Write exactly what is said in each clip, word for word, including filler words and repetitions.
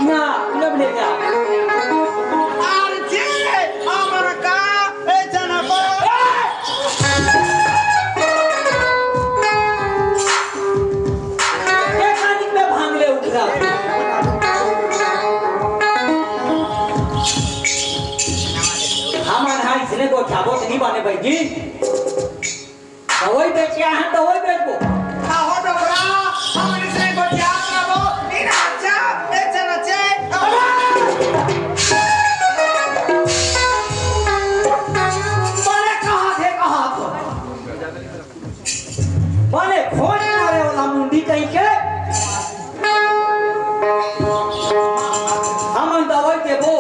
ना, ना बनेगा। आर जी, हमर का, ए जनबो। ए कानिक में भांग ले उठला। हमन हा इसने गोठियाबो त नहीं बने भाई जी। दवाई बेचे आहन, दवाई बेचबो। आहो डोकरा, हमन इसने गोठियात रहो। इन अच्छा, ए चनचे। बने कहा थे, कहा थे। बने खोज मारे वाला मुंडी कहीं के। हमन दवाई देबो।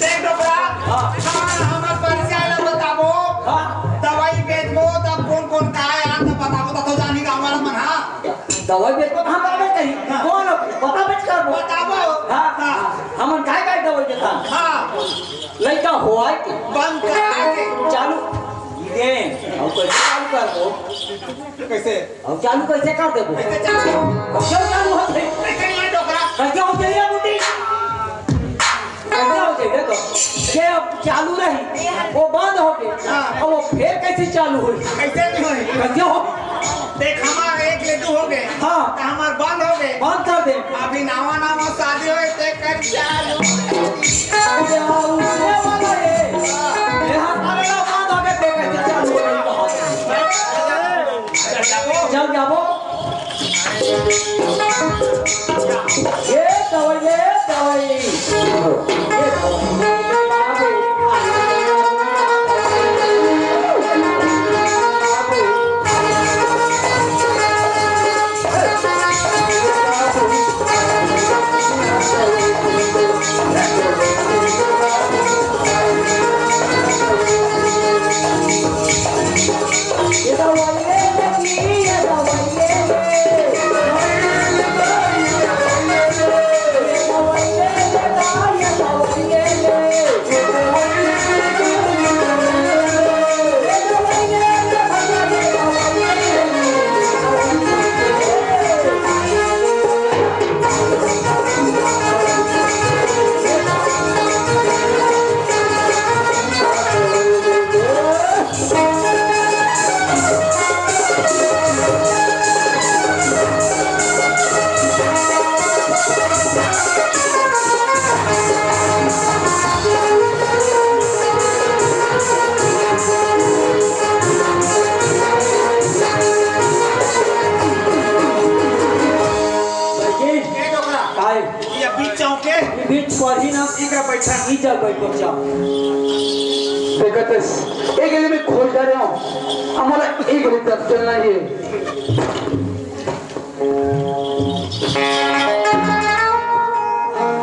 देख डोकरा, हाँ। हमन हमर परिचय ला बताबो। हाँ। दवाई बेचबो, तब कौन कौन का है, आप तो बताबो, तो, तो जानी गाँव वाला मन, हाँ। दवाई बेचबो, तो हम आबे कही। हाँ। कौन बता बेच करबो? बताबो। हाँ। हाँ। हमन काय काय दवाई देथन? हाँ। लइका होवय के। बंद करा के। चालू। ये, अब कैसे चालू करबो? कैसे? अब चालू कैसे कर देबो? कैसे चालू? अब क्यों चालू होथे? कैसे नहीं है डोकरा? कैसे हो जाइए मुंडी? कैसे हो जाइए तो? ये अब चालू रही, वो बंद हो गए। हाँ। अब वो फिर कैसे चालू होई? कैसे नहीं होई? कैसे हो? देख, हमार एक ले दू हो गए। हाँ। तो हमार बंद हो गए। बंद कर दे। अभी नवा नवा शादी होए, ते कर चालू। अरे, हाँ, उसने वाला ये। ये हाँ, सारे लोग बंद हो गए, ते कैसे चालू हो गई बात? चल जाबो। ये दवाई, ये दवाई। ये दवाई। ए डोकरा, काय? ये बीच चौक के? ये बीच पर ही ना। इधर बैठा। इधर बैठ, बच्चा। देखत हस, एक गली में खोज डारे हूँ। हमारा एक गली तक चलना ही है।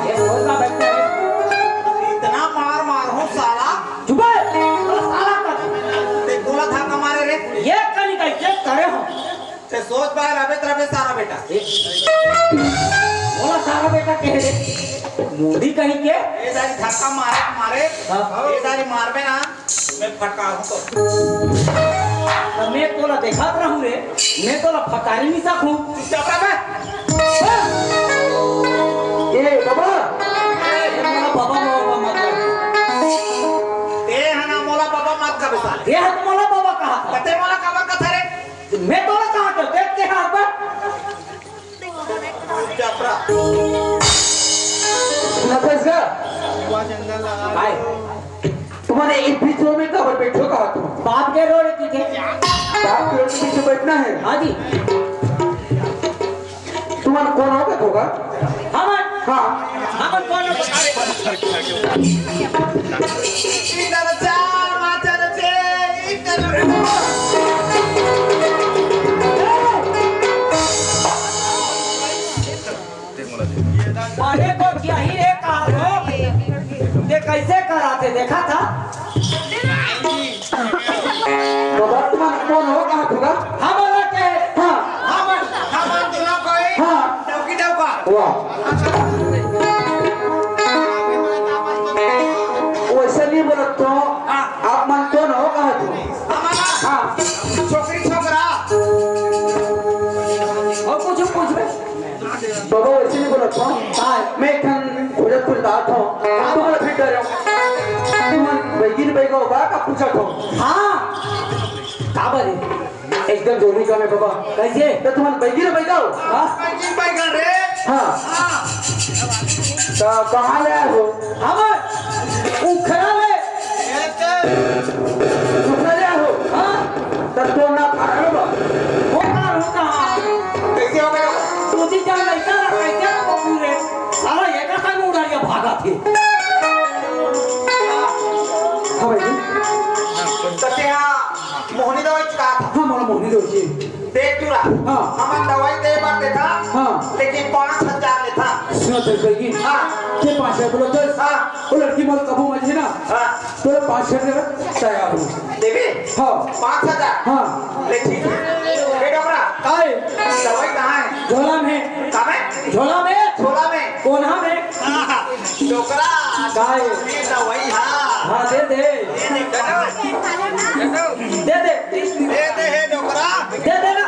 ये खोज ना बैठा है। इतना मार मार हूँ साला। चुप है। साला कर। ते बोला था कमारे रे। ये कली का ये करे हो। ते सोच बाहर अबे तरफे सारा बेटा। बोला सारा बेटा कह रे। मुंडी कहीं के? ये सारी धक्का मारे, मारे। हाँ। ये सारी मार में ना, मैं फटका हूँ तो। तो मैं तोला देखा रहूँ रे, मैं तोला फकारी नहीं सकूँ। चुपचाप रह बे। ए, बाबा। ए, मोला बाबा, मोला बाबा मत कर। ते है ना, मोला बाबा मत कर साले। ये है तो मोला बाबा कहा था। कते मोला काबर कथा रे? मैं तोला कहा था, देख के हाथ पर। चुपचाप रह। सुना था इसका? काय? तुम्हारे इस बीच में कबर बैठो कहा तुम? बाप के रो रही थी। बाप के रो के पीछे बैठना है। हाँ जी। तुम्हारा कौन होगा होगा? हमन। हाँ। हमन कौन होगा? इधर जा, माता रे, इधर। अरे तो यही रे कहा हो, ते कैसे कराथे देखा था? तो वर्तमान कौन हो कहा था? हम बोला के हाँ। हम, हम दोनों कोई हाँ। डौकी डौका। वाह। वैसे नहीं बोला तो हाँ। आप मन कौन हो कहा था? हमारा हाँ। छोकरी छोकरा। और कुछ पूछ बे। बाबा ऐसे नहीं बोला था। काय? मैं एक ठन भोजपुरी बात हूँ। हाँ। तुम्हारा फिर डरे हो। तुम बैगी ने बैगा होगा का पूछा था? हाँ। का बात है? एकदम जरूरी काम है बाबा। कैसे? तो तुम्हारा बैगी ने बैगा हो? हाँ। बैगी बैगा रे। हाँ। हाँ। तो कहाँ ले आए हो? हम उखरा ले। उखरा ले आए हो? हाँ। तब तो ना खा रहे हो। होता, होता। कैसे हो गया? तू जी जान लइका ला कैसे को पूरे? साला ये का कान उड़ा लिया भागा थे। हाँ भाई जी। तो क्या मोहनी दवाई चुका था? हाँ, मोला मोहनी दवाई चाहिए। देख टूरा, हाँ। हमन दवाई दे बर देथा, हाँ। लेकिन पाँच हजार लेथा। सुनो तो भाई जी। हाँ। के पाँच हजार बोलो तो? हाँ। वो लड़की मोर कबू मझे ना। हाँ। तो पाँच हजार तैयार हो। देबे? हाँ। पाँच हजार? हाँ। ले ठीक है। ए डोकरा, काय? दवाई कहाँ है? झोला में। कहाँ में? झोला में। झोला में। कोना में। डोकरा। काय? ये दवाई, हाँ। हाँ, दे दे। दे दे। दे दे। दे दे, हे डोकरा। दे दे ना।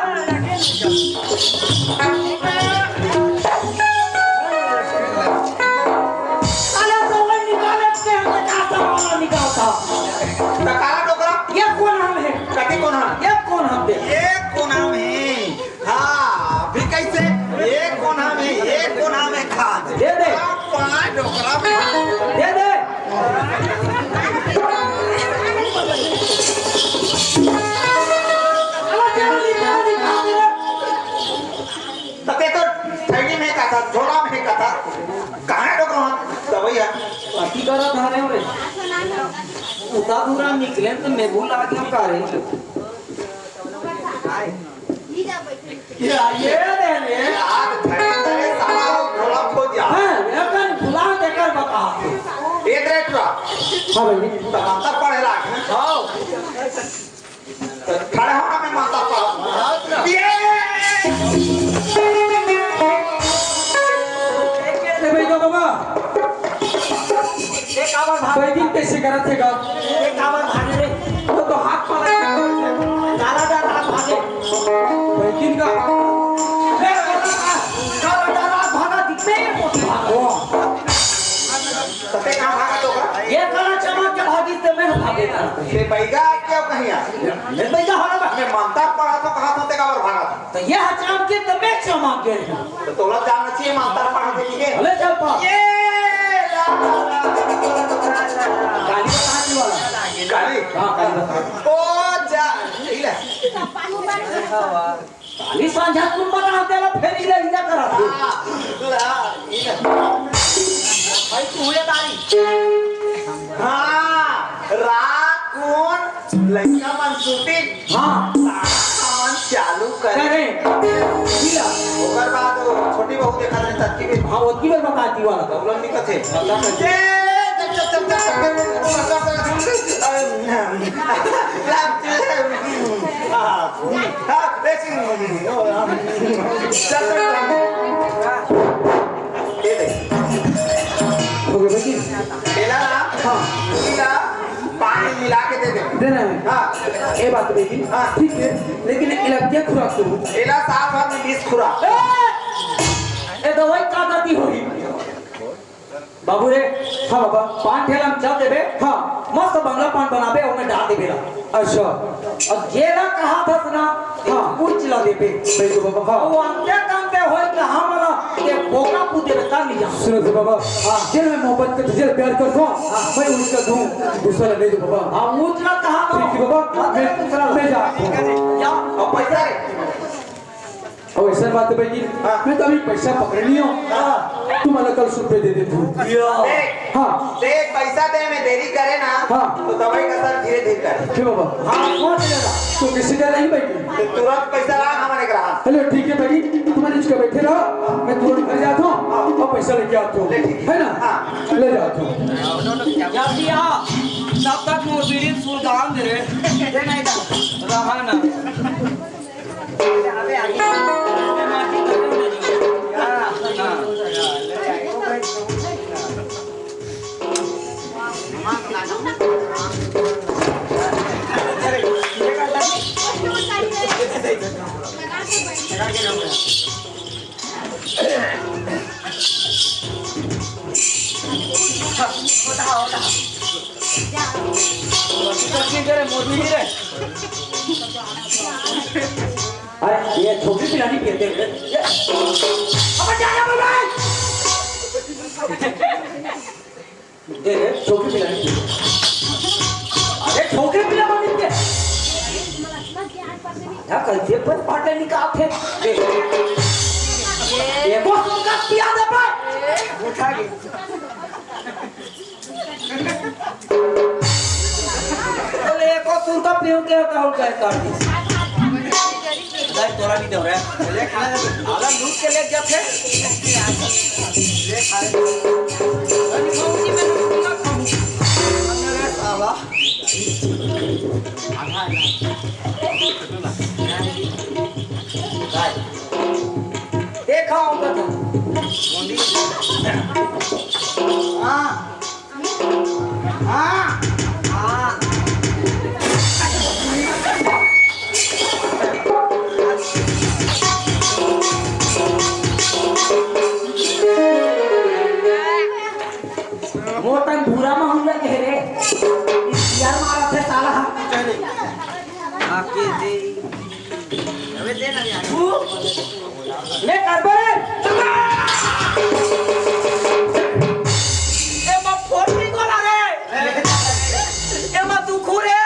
साला दवाई निकाले के हम कहाँ से वाला निकालता? त काला डोकरा? ये कोना में? कति कोना में? ये कोना में? ये कोना में। हाँ, अभी कैसे? ये कोना में, ये कोना में खा। दे दे। पाँच डोकरा में। दे दे। साला जल्दी, जल्दी खा दे। तते तो थैली में का था, झोला में का था, कहाँ डोकरा? तो भैया। पार्टी करा था रे, रे। उता दूरा निकले तो मैं भूल आ गया का रे। ये, ये दे रे। यार, थैली दे, साला, झोला खोज जा। हाँ, ये कर, बुला दे कर बता। ये दे टूरा। हाँ भाई। तो मंतर पढ़े लाग। हाँ। खड़ा होना में माता पाप। ये! ए बेटा बाबा, ए काबर भाग? बैठिन कैसे करत हे गा? ए काबर भागे रे? वो तो हाथ पकड़ के काला डर हाथ भागे। बैठिन का? ए, काला डर हाथ भागा, दिखते ही पोती भागा। वाह। तते कहाँ भागा तो का? ये काला चमक के भागी ते मैं भागे था। ये बैगा क्या कहीं आ? मैं बैगा हो ना। मैं मंतर पढ़ा तो कहा था, ते काबर भागा था? तो ये हजाम के तो मैं चमक गए हैं। तो तोला जानना चाहिए, मंतर पढ़ा दे के। अरे चल पा। ये ला, ला, ला, ला, ला, ला। गाली बता दी वाला। गाली? हाँ, गाली बता। ओ जा, इला। काली सांझा तुम बता देला, फिर इला, इला करा। ला, इला। भाई, तू ये तारी। हाँ, रात कौन लइका मन shooting। हाँ। सारा सामान चालू करे। करे। इला। ओकर बाद वो छोटी बहू देखा रहे, तत्की में। हाँ, ओतकी में बता दी वाला। प्रॉब्लम नहीं कथे। बता दे। ए, चल, चल, चल, चल, चल, चल। ये देख। हो गया भाई? एला ना, हाँ। एला पानी मिला के दे दे। देना है? हाँ। ये बात बेटी। हाँ। ठीक है, लेकिन एला क्या खुराक दो? एला साल भर में बीस खुराक। ए! ए दवाई का गति होही? बाबू रे, हाँ बाबा। पान ठेला में चल देबे। हाँ। मस्त बंगला पान बनाबे, ओमे डाल देबे ला। अच्छा। अब जेला कहा था ना, हाँ। उच ला देबे। बिल्कुल बाबा, हाँ। वो अंते तंते होए कहाँ वाला, ये बोका पूते में कर लिया। सुनो तो बाबा, हाँ। जेल में मोहब्बत कर, जेल प्यार कर दो, हाँ। मैं उच का दूँ, दूसरा ला नहीं दो बाबा। हाँ, उच ला कहा था? ठीक है बाबा, हाँ, मैं, दूसरा ला। मैं जाता हूँ। जा, अब पैसा रे। अउ अइसन बात हे भाई जी, हाँ। मैं तो अभी पैसा पकड़े नहीं हूँ। हाँ। तुम्हारा कल सुबह दे देता हूँ। या। देख, हाँ। देख, पैसा दे में देरी करे ना, हाँ। तो दवाई का असर धीरे धीरे करे। क्यों बाबा? हाँ, सोच लेना। तो किसी का नहीं भाई? तो तुरंत पैसा ला, हमारे ग्राहक। हेलो, ठीक है भाई, तुम इसका बैठे रहो, मैं तुरंत घर जाता हूँ और पैसा लेके आता हूँ, ले, ठीक है। है ना? हाँ। ले जाता हूँ। जल्दी आ, तब तक मोर बीड़ी सुल्तान दे रे। दे नहीं तो। रहा ना। अरे, ये छोकरी पिलानी पिए थे। ये, अब जा, जा, भाई। ए, ए, छोकरी पिलानी पिए। अरे, छोकरी पिला बनी के। क्या करते पर पाटे निकाल थे। ए, ए, वो सुनकर पिया दे भाई। उठा के। बोले, एको सुरका पीऊ के होता हो गए कर दी। नहीं, तोरा नहीं दे रहा है। ले खा ले। आला लूट के ले जा थे। ले खा ले। अरे, मौसी में ना खाऊं। अरे, साला। आधा ना। भाई। देखा होगा तो। हाँ। हाँ, हाँ। मोटन भूरा में हम लगे रे। यार मारा थे साला। आके दे। अबे दे ना यार। तू ले कर बे। ए मा फोर्टी गोला रे। ए मा दुखू रे।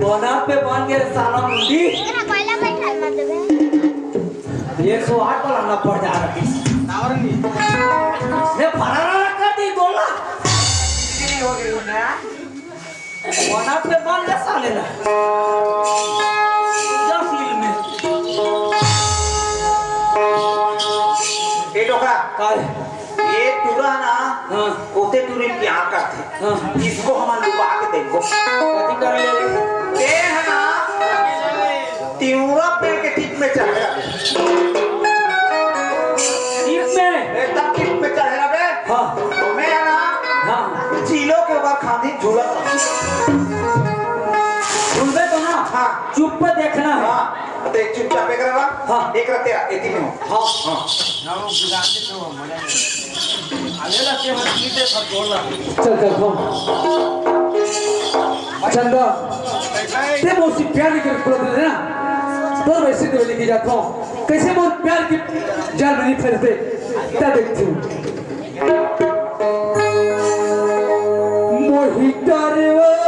बना पे बन गए साला मुंडी। एक सौ आठ वाला ना पड़ जा रहा है। इसने फरारा कर दी गोला। बना पे बन गए साले ना। जा फील्ड में। ए डोकरा, काय? ये टूरा ना, हाँ। कोते टूरी प्यार करते। हाँ। इसको हम लुका के देखो। कथी कर ले? ये है ना, तिउरा पेड़ के टीप में चढ़ेगा। टीप में? एकदम टीप में चढ़ेगा बे। हाँ। मैं है ना, हाँ। चीलो के ऊपर खांदी झूलत रहूं। झूलबे तो ना? हाँ। चुप पे देखना है। हाँ। तो एक चुपचाप एक रहा, हाँ। एक रहा तेरा, एक ही में हो। हाँ। हाँ। चल, चल, फोन। चंदा, ते मोर से प्यार नहीं कर, बोलत रहे ना? तोर वैसे तो लेके जाता हूँ। कैसे मोर प्यार के जाल में नहीं फंसते? क्या देखती हूँ? मोहिता रे वो।